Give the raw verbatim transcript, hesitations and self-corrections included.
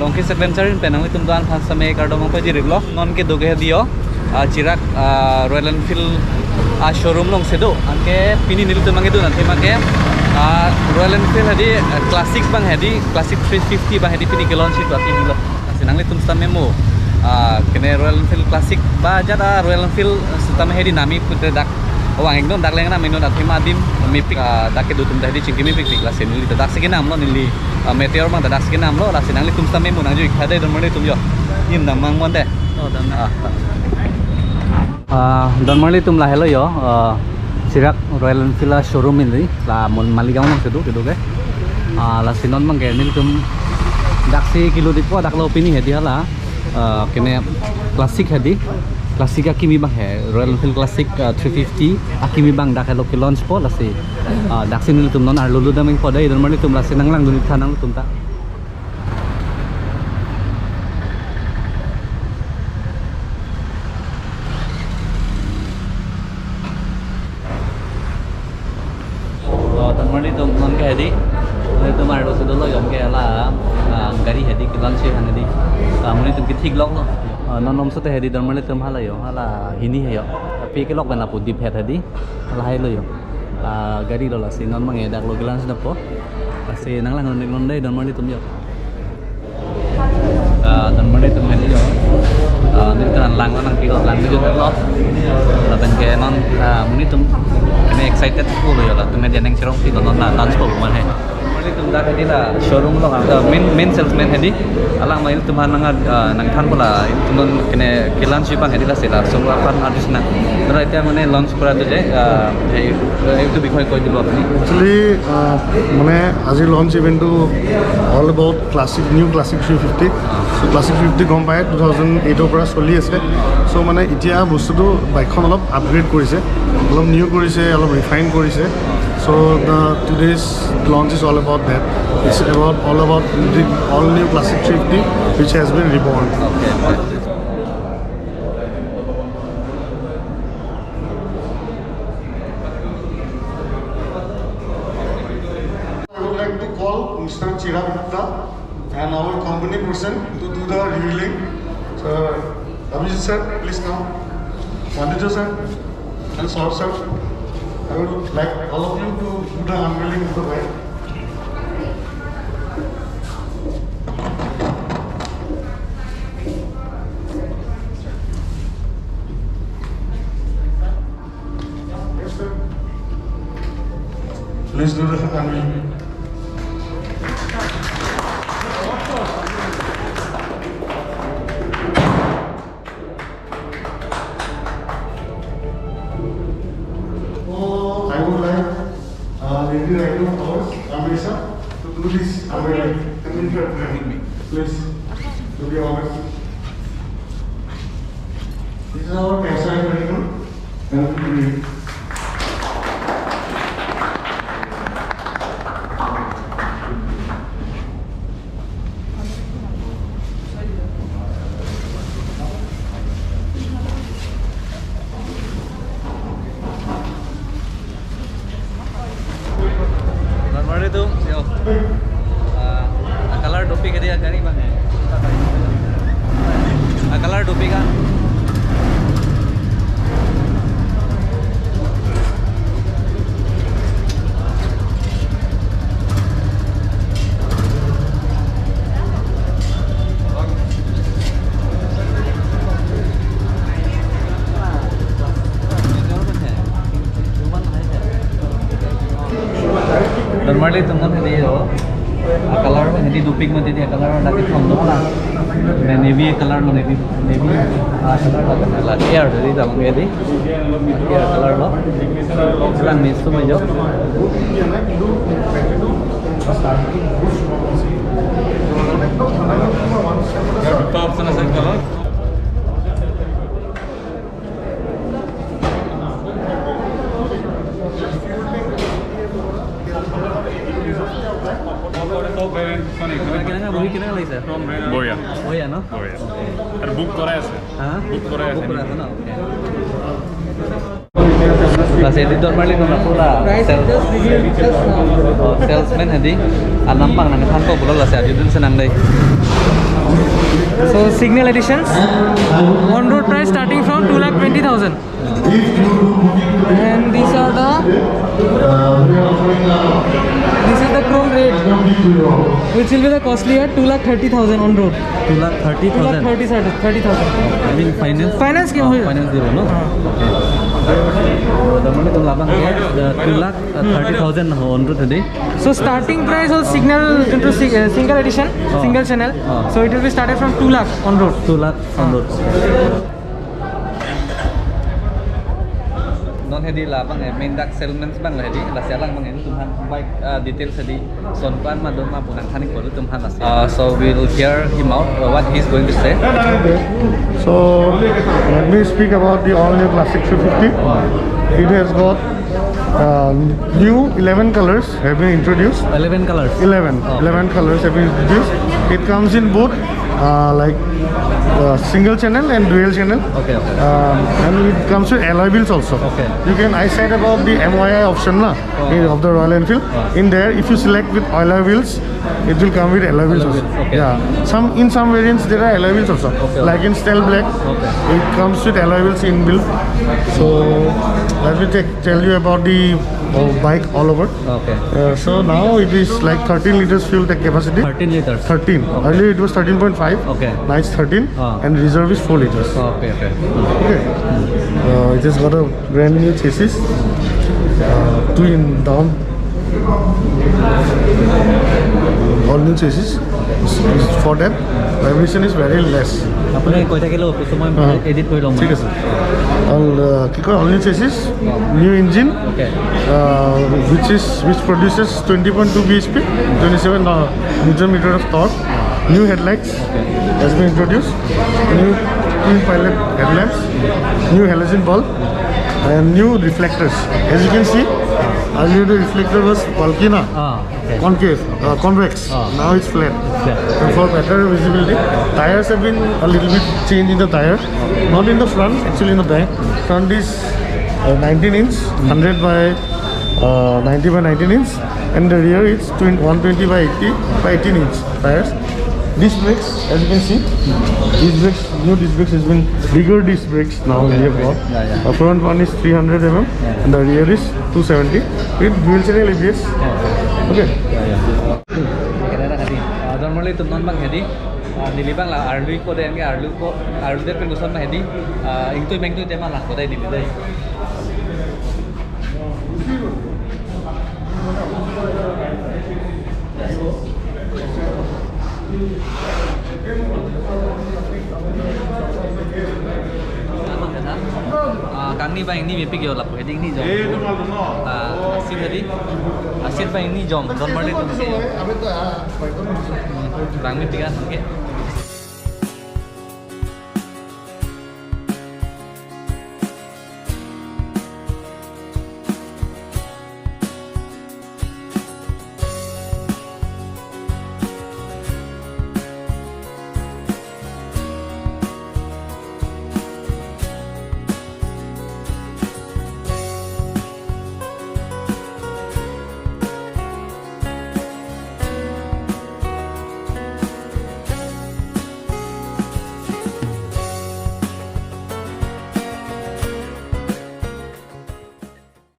Monkey's Adventure in pen nanglitum do-an aphan sitame kardom nangpajir-iklo. Non kedo ke hedi yo, ah, Chirag, ah, Royal Enfield, ah, showroom along si do. Anke pini nelitum abang kedun athema ke, ah, Royal Enfield hedi, ah, classic abang hedi, classic three fifty abang hedi pini ke-launch si do akimi lo. Lasi nanglitum sitame mo, ah, kene Royal Enfield classic ba ajat a-Royal Enfield sitame hedi nami putre dak vang-iknon, dak lengnam-iknon athema adim mepik, ah, dak kedo atum ta hedi chingki mepikpik, lasi neli ta daksi kenamlo, neli, ah, Meteor abang ta daksi kenamlo, lasi nanglitum sitame mo nangjo-ik tha dei, donmarli atum yo. Nim dam mang mon de. Oh, dam na. Ah. Ah, donmarli atum, lahelo yo, ah, Chirag Royal Enfield a-showroom hedi, la mon Maligaon along si do kedo ke. Ah, lasi non abang ke nelitum daksi kilo dipo, dak lo pini hedi hala, ah, kene classic hedi, classic akimi abang he, Royal Enfield classic, ah, three fifty akimi abang dak helo ke-launch po, lasi, ah, daksi nelitum non arlo lutdam-ikpo dei, donmarli atum, lasi nanglangdun-ik tha nanglitum ta. Oh, donmarli atum, non ke hedi, nelitum arlo si dolo yo, ke hala, ah, gari hedi ke-launch aphan hedi, ah, monit atum kethik lok lo. Ah, non nomso te hedi donmarli atum, hala yo, hala hini he yo, pi kelok pen lapu diphet hedi, lahelo yo. La gari lo, lasi non abang ke dak lo ke-launch dam po. Lasi nanglangdun-iknon dei, donmarli atum yo. Ah, donmarli atum, hedi yo. Ah, nelitum lang nangpilo, lang nangpilo. Lapen ke non, ah, monit atum kene excited full yo, latum media nangcherong pilo, non la launch po man he. Donmarli atum, dak hedi la showroom along, ah, main, main salesman hedi. Alang ma ilitum aphan nang, ah, nangthan po la, ilitum non kene ke-launch abang hedi, lasi lason aphan arjusna. Dora, etiya mane launch kora tu je, ah, ei, ei, etu bikhoy koi dibo apuni. Actually, ah, mane ajir launch event tu all about classic, new classic three fifty. So classic three fifty গম পায়, two thousand eight ৰ পৰা চলি আছে। So মানে এতিয়া বস্তুটো, বাইকখন অলপ আপগ্ৰেড কৰিছে, অলপ নিউ কৰিছে, অলপ ৰিফাইন কৰিছে। So the today's launch is all about that. It's about, all about the all new classic three fifty, which has been reborn. Okay. I would like to call Mister Chirag Gupta and our company person to do the revealing. So, Abhijit sir, please come. Pandit sir and Saurabh sir, I would like all of you to do the unveiling of the bike. Yes, sir. Please do the unveiling. Oh, I would like, uh, Lady Rhino of ours, Amrisa, to do this unveiling. Come in front with me. Please, to be honest. This is our cash prize dragon. And we Donmarli atum, yo. Ah, a-color dopik ke dia gari abang he. A-color dopik ah. Donmarli atum, non hedi yo. A-color hedi dopik mati, hedi a-color dak kethom do la. Ne navy color lo, navy, navy. A-color la, la air hedi dak hedi. Air color lo. Selang mix tu mejo. কেনেকা বহি কেনেকা লাগিছে? বঢ়িয়া। বঢ়িয়া ন? বঢ়িয়া। আৰু বুক কৰাই আছে। হা? বুক কৰাই আছে। বুক কৰাই আছে ন? Okay. Lasi hedi donmarli atum, la sales, oh, salesman hedi. Anam abang nangthan po pulo, lasi adidun senang dei. So Signal Editions, on road price starting from two lakh twenty thousand. And these are the, this is the Chrome Red, which will be the costlier, two lakh thirty thousand on road. Two lakh thirty thousand. Two lakh thirty thousand. I mean finance. Finance ke Ah, hoy? Finance zero, no? Ah. Okay. So, the money to labang ke, the two lakh thirty thousand on road today. So starting price of Signal into si- uh, single edition, Ah. single channel. Ah. So it will be started from two lakh on road. Two lakh on Ah. road. Non hedi labang eh, main dak salesman abang la hedi, lasi alang abang hedi, tum aphan bike uh, details hedi, son ko-an ma do ma pu nangthan-ikpo tum aphan lasi. Uh, so we'll hear him out, uh, what he's going to say. So let me speak about the all new Classic three fifty. It has got uh, new eleven colors have been introduced. Eleven colors. Eleven, Oh. eleven colors have been introduced. It comes in both uh, like uh, single channel and dual channel. Okay, okay. Um, and it comes with alloy wheels also. Okay. You can, I said about the M Y I option na, Oh. eh, of the Royal Enfield. Oh. In there, if you select with alloy wheels, it will come with alloy wheels Alloy also. wheels, okay. Yeah. Some, in some variants there are alloy wheels also. Okay. Like in Stealth Black, Okay. it comes with alloy wheels inbuilt. So let me take, tell you about the uh, bike all over. Okay. Uh, so now it is like thirteen liters fuel tank capacity. Thirteen liters. Thirteen. Earlier it was thirteen point five. Okay. Now it's thirteen, Ah. and reserve is four liters. Okay, okay. Okay. Uh, it has got a brand new chassis. Uh, two in down. All new chassis. It's, it's for them. Vibration is very less. আপুনি কৈ থাকিলে অফিচ মই Ah. Edit কৰি ল'ম। ঠিক আছে। All, uh, কি কয়, all new chassis, new engine, Okay. uh, which is, which produces twenty point two B H P, twenty-seven uh, newton meter of torque, new headlights has been introduced, new twin pilot headlamps, new halogen bulb, and new reflectors. As you can see, earlier the reflector was bulky na, Ah, okay. concave, uh, convex. Ah. Now it's flat. Flat. And for better visibility, tires have been a little bit changed in the tire. Not in the front, actually in the back. Front is uh, nineteen inch, hundred by uh, ninety by nineteen inch, and the rear is twenty, one twenty by eighty by eighteen inch tires. Disc brakes, as you can see, disc brakes, new disc brakes has been bigger disc brakes now we have got. Yeah, yeah. The front one is three hundred M M Yeah. and the rear is two seventy with dual channel A B S. Okay. Ya, ya. Oke, dadah hedi. Ah, don marli tum non abang hedi. Ah, neli abang la arlu ko deng ke arlu ko arlu de pen koson ma hedi. Ah, ingtui mengtui tema la ko dai neli dai. Ah, kangni abang ingni mepik yo lapu hedi ingni jong. Ah, asit hedi. Asit abang ingni jong. Don marli tum ke. Bang mepik an ke.